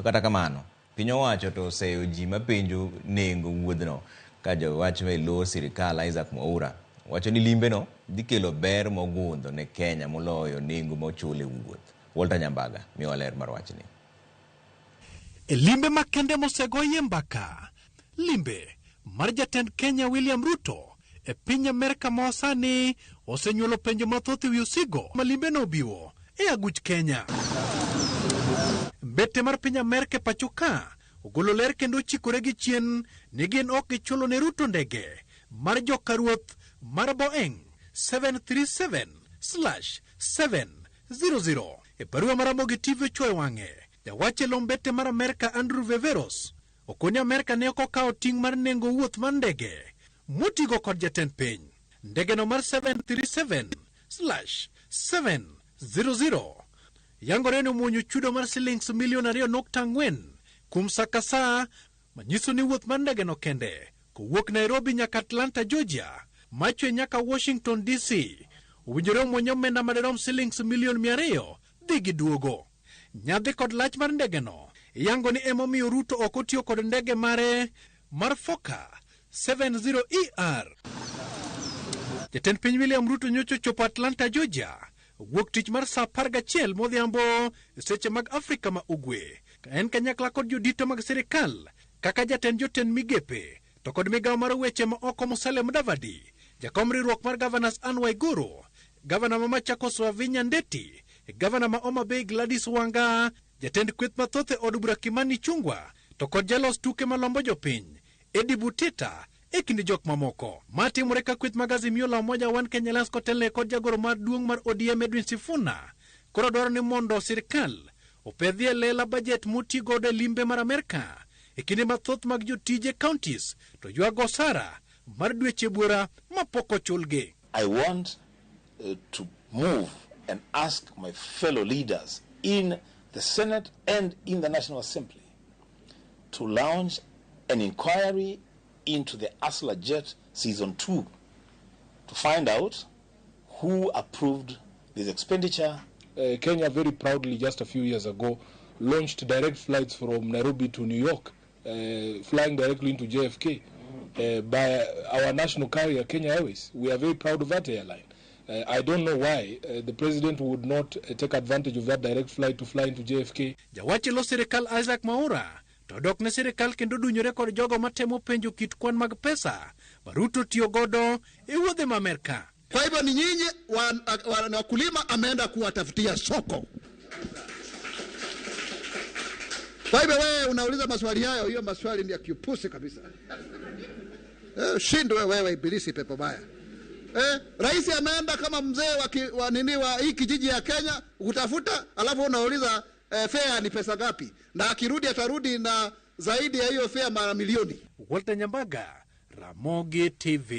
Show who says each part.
Speaker 1: To kata kamano, piny owacho to oseyo ji mapenjo nengo wuodhno ka jawach e lo sirikal Isaac Mwaura wacho ni limbeno dhi kelo ber mogundho ne Kenya moloyo nengo mochul e wuoth. Walter Nyambaga miyowa ler mar wachni.
Speaker 2: E limbe makende mosegoyie mbaka, limbe mar jatend Kenya William Ruto e piny Amerka ma sani osenyuolo penjo mathoth ewi osigo ma limbeno obiwo e aguch Kenya. Mbete mar piny Amerka e pacho ka ogolo ler kendo ochikore gi chien ni gin ok gichulo ne Ruto ndege mar joka ruoth mar Boeing 737/700. E barua ma Ramogi TV ochuoyo wang'e, jawach e lo mbete mar Amerka Andrew Veveros okoni Amerka ne ok okawo ting' mar nengo wuoth mar ndege motigo kod jatend piny. Ndege no mar 737/700 yangore ni omuonyo chudo mar silings milion 2.4 kuom sa ka sa, manyiso ni wuoth mar ndege no kende kowuok Nairobi nyaka Atlanta, Georgia, machwe nyaka Washington DC, owinjore omuony omenda madirom silings milion 200 dhi gi duogo. Nyadhi kod lach mar ndege no iyango ni emomiyo Ruto ok otiyo kod ndege mare mar Fokker 70ER. Jatend piny William Ruto nyocha ochopo Atlanta, Georgia wuok tich mar sa 11 modhiambo e seche mag Afrika ma Ugwe, ka en kanyakla kod jodito mag sirikal kaka jatend jotend migepe to kod migawo mar weche ma oko Musalia Mudavadi, jakom riwruok mar Governors Anne Waiguru, gavana ma Machakos Wavinya Ndeti, gavana ma Homa Bay Gladys Wanga, jatend kweth mathoth e od bura Kimani Ichung'wah to kod jalos tuke malombo jopiny Eddie Butita e kind jok mamoko. Ma timore ka kweth mag Azimio la Umoja One Kenya Alliance kotelne kod jagoro maduong' mar ODM Edwin Sifuna koro dwaro ni mondo sirikal opedhie lela bajet moti godo e limbe mar Amerka e kinde mathoth mag jotije counties to ywago osara mar dweche buora mapok ochulgi.
Speaker 3: I want to move and ask my fellow leaders in the Senate and in the National Assembly to launch an inquiry into the Hustler Jet Season 2 to find out who approved this expenditure.
Speaker 4: Kenya very proudly just a few years ago launched direct flights from Nairobi to New York, flying directly into JFK by our national carrier, Kenya Airways. We are very proud of that airline. I don't know why the president would not take advantage of that direct flight to fly into JFK.
Speaker 2: Jawach e lo sirikal Isaac Mwaura to dok ne sirikal kendo dunyore kod jogo matemo penjo kit kwan mag pesa ma Ruto tiyo godo e wuodhe ma Amerka.
Speaker 5: Kwa hivyo ni nyinyi wakulima ameenda kuwatafutia soko. Kwa hivyo wewe unauliza maswali hayo, hiyo maswali ni ya kiupusi kabisa. Shindwe wewe ibilisi pepo baya. Rais ameenda kama mzee wa nini wa hii kijiji ya Kenya kutafuta, alafu unauliza fare ni pesa ngapi? Na akirudi atarudi na zaidi ya hiyo fare mara milioni.
Speaker 2: Walter Nyambaga, Ramogi TV.